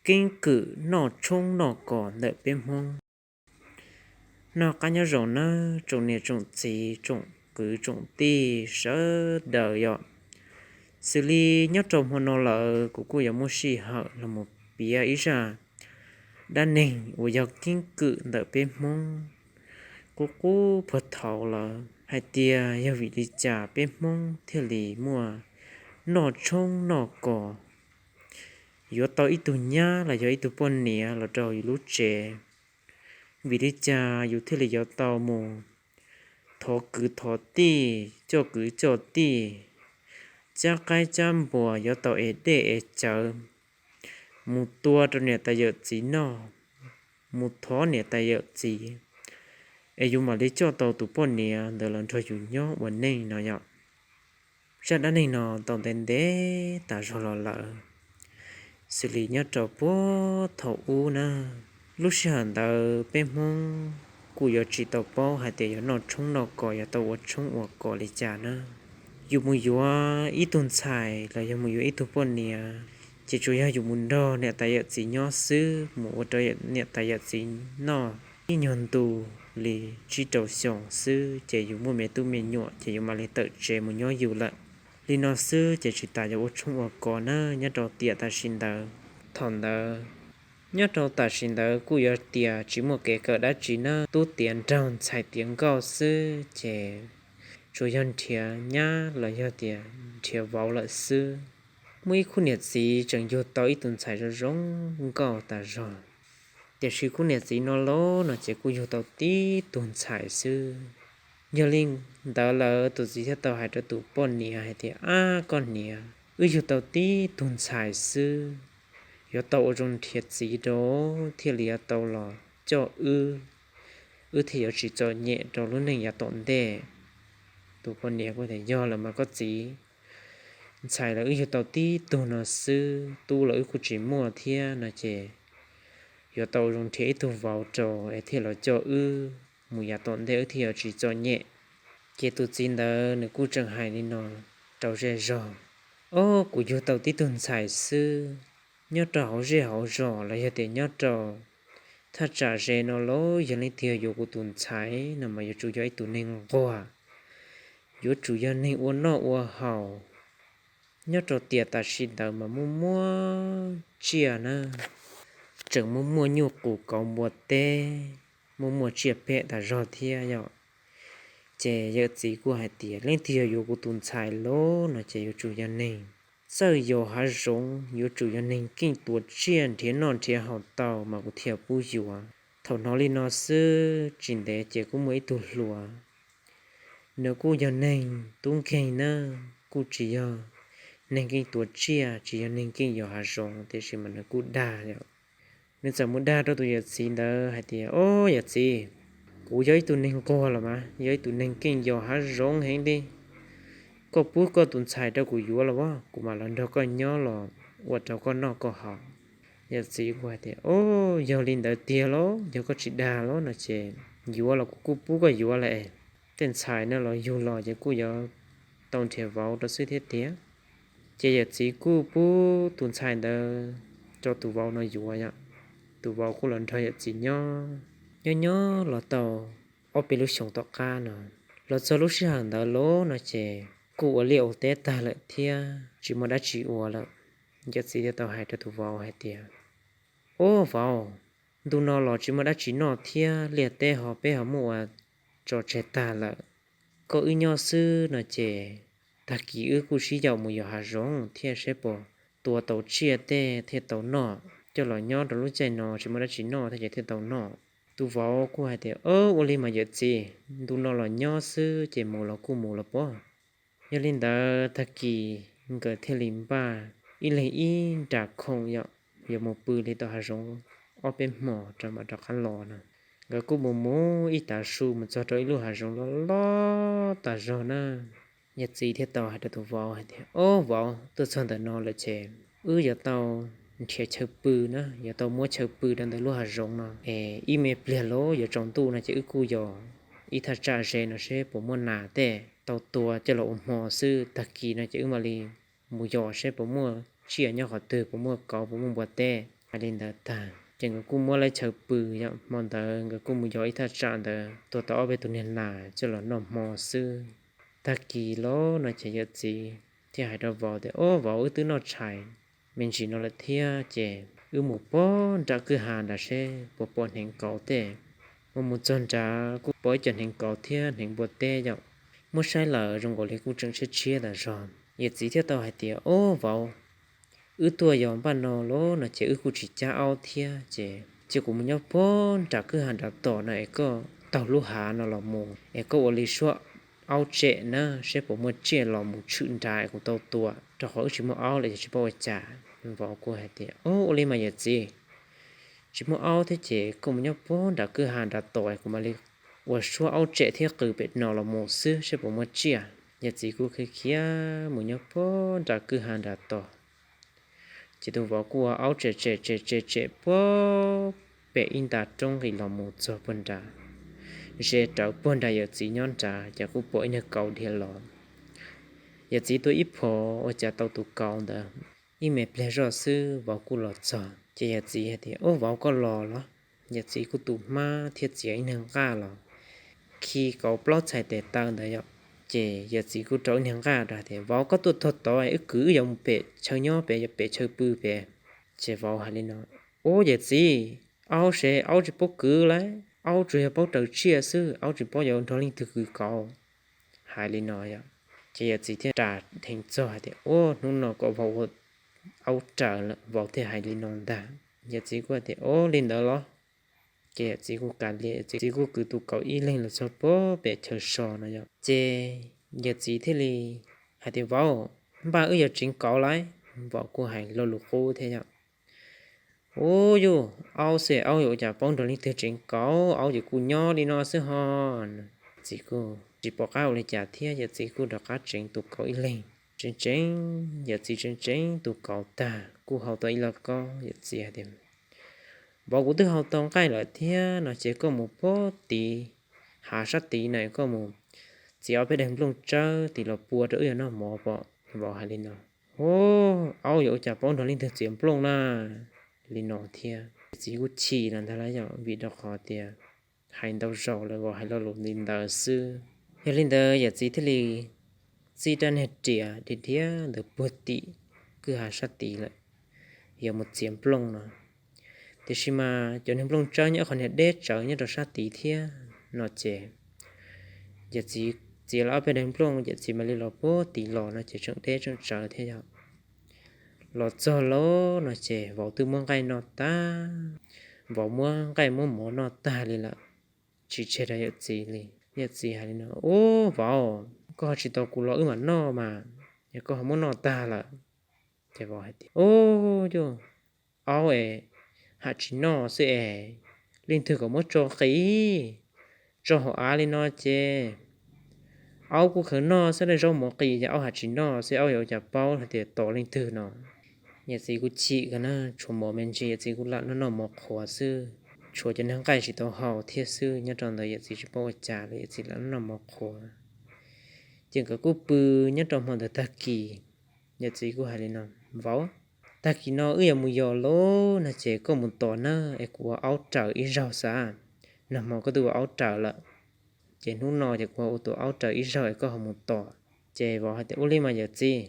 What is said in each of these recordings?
keeb kwm noj tshoob noj kos ntawm peb Hmoob. Noj qab nyob zoo nawb tsoom niam tsoom txiv tsoom kwv tsoom tij sawv daws yom. Xws li nyob rau hmo no lawm kuv kuj yuav muaj sij hawm los mus piav ib zaj dab neeg uas yog keeb kwm ntawm peb Hmoob qub qub puag thaum ub lawm hais tias yog vim li cas peb Hmoob thiaj li muaj noj tshoob noj kos, yuav tau ib tug nyab los yog ib tug poj niam los rau yus lub tsev. Vim li cas yus thiaj li yuav tau mus thov kwv thov tij, coj kwv coj tij, cab qaib cab npua, yuav tau es dej es cawv, mus tua rau niam tais yawm txiv noj, mus thov niam tais yawm txiv, es yus mam li coj tau tus poj niam ntawd los nrog yus nyob ua neej no yom. Zaj dab neeg no tau ntev ntev tas zog los lawm, xws li nyob rau puag thaum ub na. Lub sij hawm ntawd peb Hmoob kuj yuav tsis tau paub hais tias yog noj tshoob noj kos, yog tau ua tshoob ua kos li cas na. Yus mus yuav ib tug ntxhais los yog mus yuav ib tug poj niam, ces tsuas yog yus mus nrog niam tais yawm txiv nyob xwb, mus ua rau niam tais yawm txiv noj ib nyuag ntu li tsib rau xyoos xwb ces yus muaj me tub me nyuam ces yus mam li tawm tsev mus nyob yus lawm. Li no xwb ces tsis tas yuav ua tshoob ua kos na nyob rau tiam tam sim ntawd. Thaum ntawd, nyob rau tam sim ntawd kuj yuav tias tsis muaj kev kawm dab tsi na, tub tiav nraug ntxhais tiav nkauj xwb ces tsuas yog nrhiav nyab los yog tias nrhiav vauv lawm xwb. Muaj ib khub niam txiv tseem yug tau ib tug ntxhais zoo zoo nkauj tas zog, tiam sis khub niam txiv no los no ces kuj yug tau tib tug ntxhais xwb. Yog li ntawd lawm tus txiv thiaj tau hais rau tus poj niam hais tias, Ab koj niam, wb yug tau tib tug ntxhais xwb, yuav tau ua zoo nrhiav txiv rau thiaj li yuav tau los coj wb, wb thiaj yuav tsis txom nyem rau lub neej yav tom ntej. Tus poj niam kuj tias, Yog lawm mas koj txiv, ntxhais los wb yug tau tib tug no xwb, tub los wb kuj tsis muaj thiab no ces yuav tau ua zoo nrhiav ib tug vauv rau es thiaj los coj wb mus yav tom ntej wb thiaj yuav tsis txom nyem. Ces tus txiv ntawd nws kuj tseem hais li no rau zej zog, Ob, kuv yug tau tib tug ntxhais xwb, nyob rau hauv zej hauv zos los yog tias nyob rau thaj tsam ze no los yog leej twg yuav kuv tus ntxhais no mas yuav tsum yog ib tug neeg nquag, yuav tsum yog neeg ua noj ua haus. Nyob rau tiam tam sim ntawd mas muaj muaj tsiaj na, tseem muaj muaj nyuj qus kauv npua teb, muaj muaj tsiaj phem tas zog thiab yom. Ces yawm txiv kuj hais tias, Leej twg yog yuav kuv tus ntxhais los no ces yuav tsum yog neeg txawj yos hav zoov, yuav tsum yog neeg keej tuav tsiaj nrhiav noj nrhiav haus tau mas kuv thiaj pub yuav. Thaum hnov li no xwb tsis ntev ces kuj muaj ib tug hluas, nws kuj yog neeg tub nkeeg na, kuj tsis yog neeg keej tuav tsiaj, tsis yog neeg keej yos hav zoov, tiam sis mas nws kuj dag, nws txawm mus dag rau tus yawm txiv ntawd hais tias, Ob yawm txiv, kuv yog ib tug neeg nquag los mas yog ib tug neeg keej yos hav zoov heev li. Koj pub koj tus ntxhais rau kuv yuav los as, kuv mam los nrog koj nyob los ua rau koj noj koj haus. Yawm txiv kuj hais tias, Ob, yog li ntawd tiag los yog koj tsis dag los no ces yuav los kuv kuj pub koj yuav lawm. Tej ntxhais no los yug los ces kuj yuav tau nrhiav vauv rau xwb thiab tiag. Ces yawm txiv kuj pub tus ntxhais ntawd rau tus vauv no yuav yom. Tus vauv kuj los nrog yawm txiv nyob, nyob nyob los tau ob peb lub xyoos tom qab no, los txog lub sij hawm ntawd los no ces kuj ua liaj ua teb tag lawm thiab tsis muaj dab tsi ua lawm. Yawm txiv thiaj tau hais rau tus vauv hais tias, Ob vauv, ntu no los tsis muaj dab tsi noj thiab liaj teb ho peb ho muab ua tso tseg tag lawm. Koj wb nyob xwb no ces tag kis wb kuj sib yaum mus yos hav zoov thiab seb puas tua tau tsiaj tej thiaj tau noj, coj los nyob rau lub caij no tsis muaj dab tsi noj thiab ces thiaj tau noj. Tus vauv kuj hais tias, Ua li mas yawm txiv, ntu no los nyob xwb ces mus los kuj mus los pob. Yog li ntawd tag kis nkawd thiaj li npaj ib leeg ib nra khoom yom, yuav mus pw li tom hav zoov ob peb hmos rau mam rov qab los no. Nkawd kuj mus mus ib tav su mus txog rau ib lub hav zoov loj loj tas zog na. Yawm txiv thiaj tau hais rau tus vauv hais tias, Ob vauv, tuaj txog ntawm no lawm ces wb yuav tau nrhiav chaw pw na, yuav tau muab chaw pw rau ntawm lub hav zoov no es ib me pliag los yuav tsaus ntuj no ces wb kuj yos ib thaj tsam ze no seb puas muaj nas tej tau tua coj los ua hmo xwb, tag kis no ces wb mam li mus yos seb puas muaj tsiaj nyob qhov twg, puas muaj kauv puas muaj npua teb. Hais li ntawd tag ces nkawd kuj muab lawv chaw pw yom. Hmo ntawd nkawd kuj mus yos ib thaj tsam ntawd tua tau ob peb tus niag nas coj los noj hmo xwb. Tag kis los no ces yawm txiv thiaj hais rau vauv tias, Ob vauv, wb twb noj tshais me ntsis no lawm thiab ces wb mus pog nram kwj ha nrad seb puas pom hneev kauv tej. Mus mus txog nrad kuj pom ib co hneev kauv thiab hneev npua teb yom. Muab saib lawm zoo nkaus li kuj tseem tshiab tshiab tas zog. Yawm txiv thiaj tau hais tias, Ob vauv, wb tuaj yos npaj no los no ces wb kuj tsis cab aub thiab ces cia kuv mus nyob pog nram kwj ha nrad tos no es koj taug lub hav no los mus es koj ua li suab aub tsem na seb puas muaj tsiaj los mus tshwm nrad es kuv tau tua, rau qhov wb tsis muaj aub lawm ces tsis paub ua cas. Vauv kuj hais tias, Ob, ua li mas yawm txiv, tsis muaj aub thiab ces koj mus nyob pog nram kwj ha nrad tos es kuv mam li ua suab aub tsem thiab qws pem no los mus xwb seb puas muaj tsiaj. Yawm txiv kuj khiav khiav mus nyob pog nram kwj ha nrad tos. Ces tus vauv kuj ua aub tsem tsem tsem tsem tsem puag pem ib nta roob nqis los mus txog puag nrad, ze rawv puag nram yawm txiv nyob nrad ces kuj pom ib niag kauv dhia los. Yawm txiv tua ib phom ua cas tau tus kauv ntawd. Ib me pliag zoj xwb vauv kuj los txog ces yawm txiv hais tias, Ob vauv, koj los los? Yawm txiv kuj tu hmab thiab txiav ib niag nqaj los khi kauv plaub txhais tes taw ntawd yom. Ces yawm txiv kuj rau ib niag nqaj rau hais tias, Vauv, koj tuaj txog tod wb kwv wb yuav mus pem chaw nyob pem, pem chaw pw pem. Ces vauv hais li no, Ub yawm txiv, aub se aub tsis paub kwv lauj, aub tsuas yog paub raws tsiaj xwb, aub tsis paub yuav nrog leej twg kwv kauv. Hais li no yom, ces yawm txiv thiaj ras dheev txog hais tias, Ub, hnub no kom vauv ua aub raws lawm. Vauv thiaj hais li no ntag. Yawm txiv kuj hais tias, Ub, li ntawd los? Ces yawm txiv kuj kav liam, yawm txiv kuj kwv tus kauv ib leeg los txog puag pem chaw so no yom. Ces yawm txiv thiaj li hais tias, Vauv, npaj wb yuav tseev kauv lauj. Vauv kuj hais lo lus qub thiab yom. Ub yuj, aub xwb aub yuav ua cas paub nrog leej twg tseev kauv, aub ces kuj nyob li no xwb ho. Txiv kuj tsis pom qab ua li cas thiab, yawm txiv kuj rov qab tseev tus kauv ib leeg. Tseev tseev, yawm txiv tseev tseev tus kauv tag kuj hau tau ib lauj kaub, yawm txiv hais tias, Vauv, kuv twb hau tau nqaij lawm thiab no ces koj mus pog tid, hav sab tid na, koj mus txiav ob peb daim nplooj tsawb tid los pua rau wb yuav noj mov pom. Vauv hais li no. Ub, aub yuav ua cas paub nrog leej twg txiav nplooj na. Li no thiab yawm txiv kuj chim los ntag lauj yom, vim rau qhov tias hais ntau zaus lawm vauv hais lo lus li ntawd xwb. Yog li ntawd yawm txiv thiaj li txib rab niag riam dhia dhia ntawd puag tim kwj ha sab tid lawm, yuav mus txiav nplooj no. Tiam sis mas cov niag nplooj tsawb nyob qhov niag deb tsawv nyob rau sab tid thiab no ces yawm txiv txiav los ob peb daim nplooj, yawm txiv mam li los puag tid los no ces tseem deb tseem tsawv thiab yom. Los txog lauj no ces vauv twb muab nqaij noj tag, vauv muab nqaij muab mov noj tag li lawm, tsis tseg rau yawm txiv li. Yawm txiv hais li no, Ub vauv, koj ho tsis tos kuv los wb mam noj mas, yog koj ho muab noj tag lawm. Ces vauv hais tias, Ub yuj, aub es ham tsis noj xwb es, leej twg kom muab tso qis, tso hauv av li no ces aub kuj khaws noj xwb, zaub mov qis ces aub ham tsis noj xwb, aub yuav ua cas paub hais tias tos leej twg no. Yawm txiv kuj chim kawg na, tshuav mov me ntsis yawm txiv kuj lam noj noj mov qhuav xwb, tshuav cov niag nqaij tsis tau hau thiab xwb, nyob rau ntawd yawm txiv tsis paub ua cas li, yawm txiv lam noj noj mov qhuav. Ces nkawd kuj pw nyob rau hmo ntawd tag kis, yawm txiv kuj hais li no, Vauv, tag kis no wb yuav mus yos lauj no ces koj mus tos na, es kuv ua aub raws ib zaug xav. Nag hmo koj twb ua aub raws lawm, ces hnub no ces kuv ua tus aub raws ib zaug es koj ho mus tos. Ces vauv hais tias, Ua li mas yawm txiv,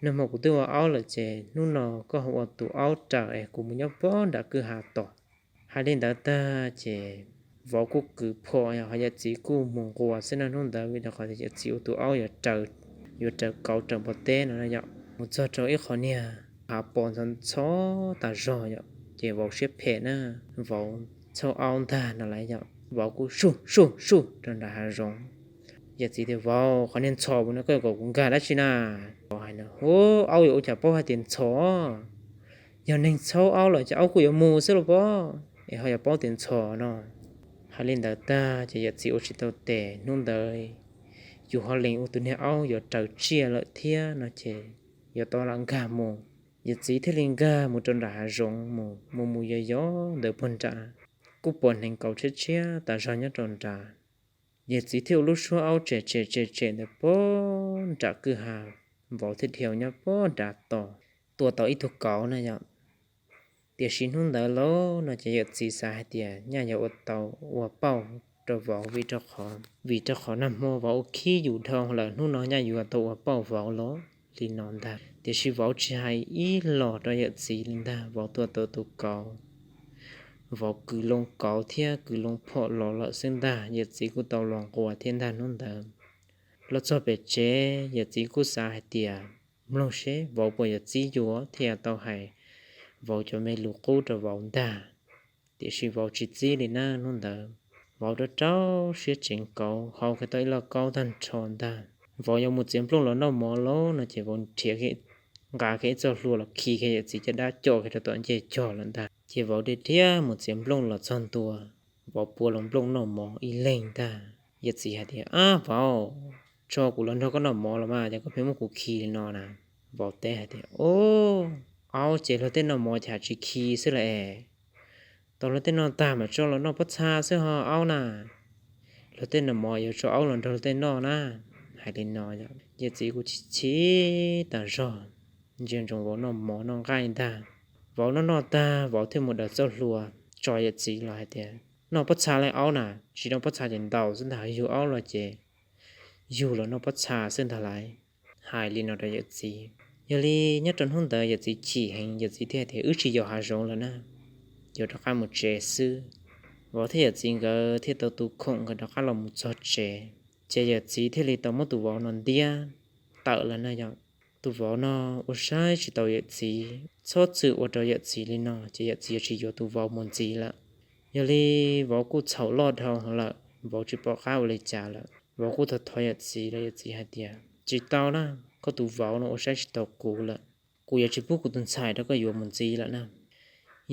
nag hmo kuv twb ua aub lawm ces hnub no koj ho ua tus aub raws es kuv mus nyob pog nram kwj ha tos. Hais li ntawd tag ces vauv kuj kwv phom, ho yawm txiv kuj mus nquas xwb na hnub ntawd, vim rau qhov tias yawm txiv ua tus aub yuav raws kauv raws npua teb no na yom. Mus txog rau ib qho niag hav pos ntxhov ntxhov tas zog yom, ces vauv siab phem na, vauv txhauj aub ntag no lawm yom, vauv kuj suj suj suj rau nram hav zoov. Yawm txiv tias, Vauv, qhov niag ntxhov mus no koj yuav kom kuv nkag dab tsi na? Vauv hais no, Hu, aub yuav ua cas paub hais tias ntxhov, yog neeg txhauj aub lawm ces aub kuj yuav mus xwb los pob, es ho yuav paub tias ntxhov no. Hais li ntawd tag ces yawm txiv ua tsis tau tes, hnub ntawd yus ho lees ua tus niag aub yuav raws tsiaj lawm thiab no ces yuav tau lam nkag mus. Yawm txiv thiaj li nkag mus rau nram hav zoov mus, mus mus yos yos ntawd puag nrad, kuj pom hneev kauv tshiab tshiab tas zog nyob rau nrad. Yawm txiv thiaj ua lub suab aub tsem tsem tsem tsem ntawd puag nram kwj ha, vauv thiaj dhia nyob puag nrad tos, tua tau ib tug kauv na yom. Tiam sis hnub ntawd los no ces yawm txiv xav hais tias nyaj yuav ua tau ua pauj rau vauv, vim rau qhov nag hmo vauv ua khib yus dhau lawm, hnub no nyaj yuav tau ua pauj vauv los li no ntag. Tiam sis vauv tsis hais ib los rau yawm txiv li ntag, vauv tua tau tus kauv, vauv kwv loo kauv thiab kwv loo phom los lawm xwb ntag. Yawm txiv kuj tau los nquas thiab ntag. Hnub ntawd los txog pem tsev, yawm txiv kuj xav hais tias mloog seb vauv puas yuav txib yuav thiaj tau hais vauv cov me lus qub rau vauv ntag. Tiam sis vauv tsis txib li na. Hnub ntawd vauv rau rau siab tseev kauv, hau kiag tau ib lauj kaub tag nrho ntag. Vauv yuav mus txiav nplooj los noj mov lauj no ces vauv nrhiav, nqa kiag ib txoj hlua los khi kiag yawm txiv caj dab, co kiag rau tom ncej cog lawm ntag. Ces vauv dhia dhia mus txiav nplooj los txog ntua, vauv pua los nplooj noj mov ib leeg ntag. Yawm txiv hais tias, Ab vauv, tso kuv los nrog koj noj mov los mas, ces koj pheej muab kuv khi li no na. Vauv teb hais tias, Ob, aub, ces luag tej noj mov cas tsis khi xwb las es. Tau luag tej noj tag mas tso los noj pob txha xwb ho aub na. Luag tej noj mov yuav tso aub los nrog luag tej noj na. Hais li no, yawm txiv kuj chim chim tas zog, ntsia ntsoov vauv noj mov noj nqaij ntag. Vauv noj noj tag, vauv thiaj mus daws txoj hlua tso yawm txiv los hais tias, Noj pob txha li aub na, tsis noj pob txha ces ntaus xwb ntag, yug aub los ces yug los noj pob txha xwb ntag lauj. Hais li no rau yawm txiv. Yog li nyob rau hnub ntawd yawm txiv chim heev, yawm txiv thiaj tias, Wb tsis yos hav zoov lawm na, yuav rov qab mus tsev xwb. Vauv thiab yawm txiv nkawd thiaj tau tu khoom nkawd rov qab los mus txog tsev. Ces yawm txiv thiaj li tau muab tus vauv no ntiab tawm lawm na yom. Tus vauv no ua saib tsis taus yawm txiv, txhob txwm ua rau yawm txiv li no ces yawm txiv yuav tsis yuav tus vauv mus ntxiv lawm. Yog li vauv kuj txhaum loj dhau lawm, vauv tsis pom qab ua li cas lawm. Vauv kuj thov thov yawm txiv los yawm txiv hais tias, Tsis tau na, koj tus vauv no ua saib tsis taus kuv lawm. Kuv yuav tsis pub kuv tus ntxhais rau koj yuav mus ntxiv lawm na.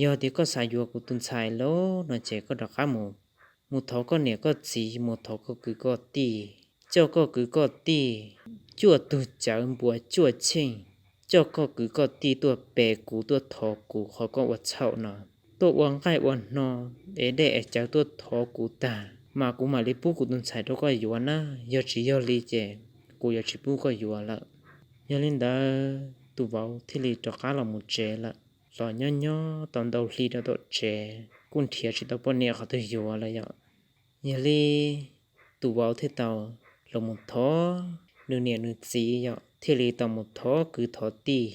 Yog tias koj xav yuav kuv tus ntxhais lawm no ces koj rov qab mus, mus thov koj niam koj txiv, mus thov koj kwv koj tij, coj koj kwv koj tij cuaj tug cawv npuas cuaj cheej, coj koj kwv koj tij tuaj pe kuv, tuaj thov kuv qhov koj ua txhaum no, tuaj ua nqaij ua hno, ev dej ev cawv tuaj thov kuv tag, mas kuv mam li pub kuv tus ntxhais rau koj yuav na. Yog tsis yog li ces kuv yuav tsis pub koj yuav lawm. Yog li ntawd tus vauv thiaj li rov qab los mus tsev lawm. Los nyob nyob tau ntau hli rau tom tsev kuj nrhiav tsis tau poj niam qhov twg yuav lawm yom. Yog li tus vauv thiaj tau los mus thov nws niam nws txiv yom, thiaj li tau mus thov kwv thov tij,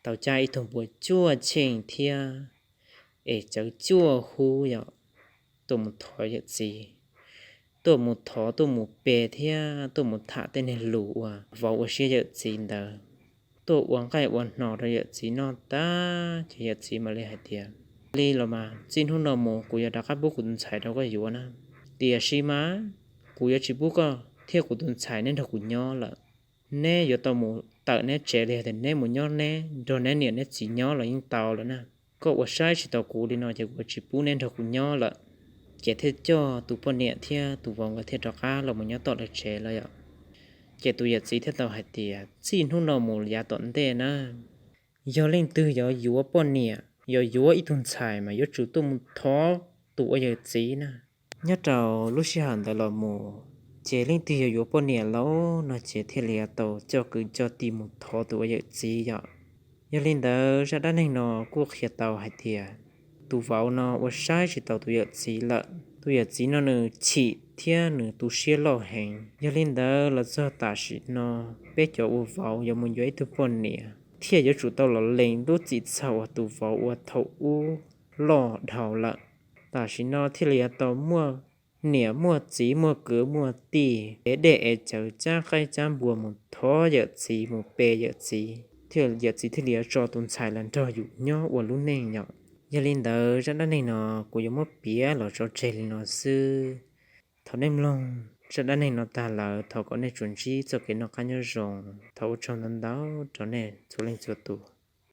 tau cab ib tug npuas cuaj cheej thiab es cawv cuaj hub yom, tuaj mus thov yawm txiv, tuaj mus thov, tuaj mus pe thiab tuaj mus tham tej niag lus uas vauv ua siab yawm txiv ntawd, tuaj ua nqaij ua hno rau yawm txiv noj tag ces yawm txiv mam li hais tias, Li los mas txij hnub no mus kuv yuav rov qab pub kuv tus ntxhais rau koj yuav na, tiam sis mas kuv yuav tsis pub koj thiab kuv tus ntxhais neb nrog kuv nyob lawm. Neb yuav tau mus tawm neb tsev los yog tias neb mus nyob neb nrog neb niam neb txiv nyob los yeej tau lawm na. Koj ua saib tsis taus kuv li no ces kuv yuav tsis pub neb nrog kuv nyob lawm. Ces thiaj coj tus poj niam thiab tus vauv nkawd thiaj rov qab los mus nyob tom lawv tsev lawm yom. Ces tus yawm txiv thiaj tau hais tias, Txij hnub no mus yav tom ntej na, yog leej twg yuav yuav poj niam, yuav yuav ib tug ntxhais mas yuav tsum tuaj mus thov tus ua yawm txiv na. Nyob rau lub sij hawm ntawd los mus, ces leej twg yuav yuav poj niam lauj no ces thiaj li tau coj kwv coj tij mus thov tus ua yawm txiv yom. Yog li ntawd zaj dab neeg no kuj qhia tau hais tias tus vauv no ua saib tsis taus tus yawm txiv lawm. Tus yawm txiv no nws chim thiab nws tu siab loj heev. Yog li ntawd los txog tam sim no, peb cov ua vauv yuav mus yuav ib tug poj niam thiaj yuav tsum tau los lees lub txim txhaum uas tus vauv ua thaum ub loj dhau lawm. Tam sim no thiaj li yuav tau muaj niam muaj txiv muaj kwv muaj tij ev dej ev cawv cab qaib cab npua mus thov yawm txiv mus pe yawm txiv, thiaj yawm txiv thiaj li yuav tso tus ntxhais los nrog yus nyob ua lub neej yom. Yog li ntawd zaj dab neeg no kuv yuav muab piav los tso tseg li no xwb. Thov nej mloog zaj dab neeg no tag lawm thov kom nej tsuas ntsib txoj kev noj qab nyob zoo. Thov ua tsaug ntau ntau rau nej txhua leej txhua tus.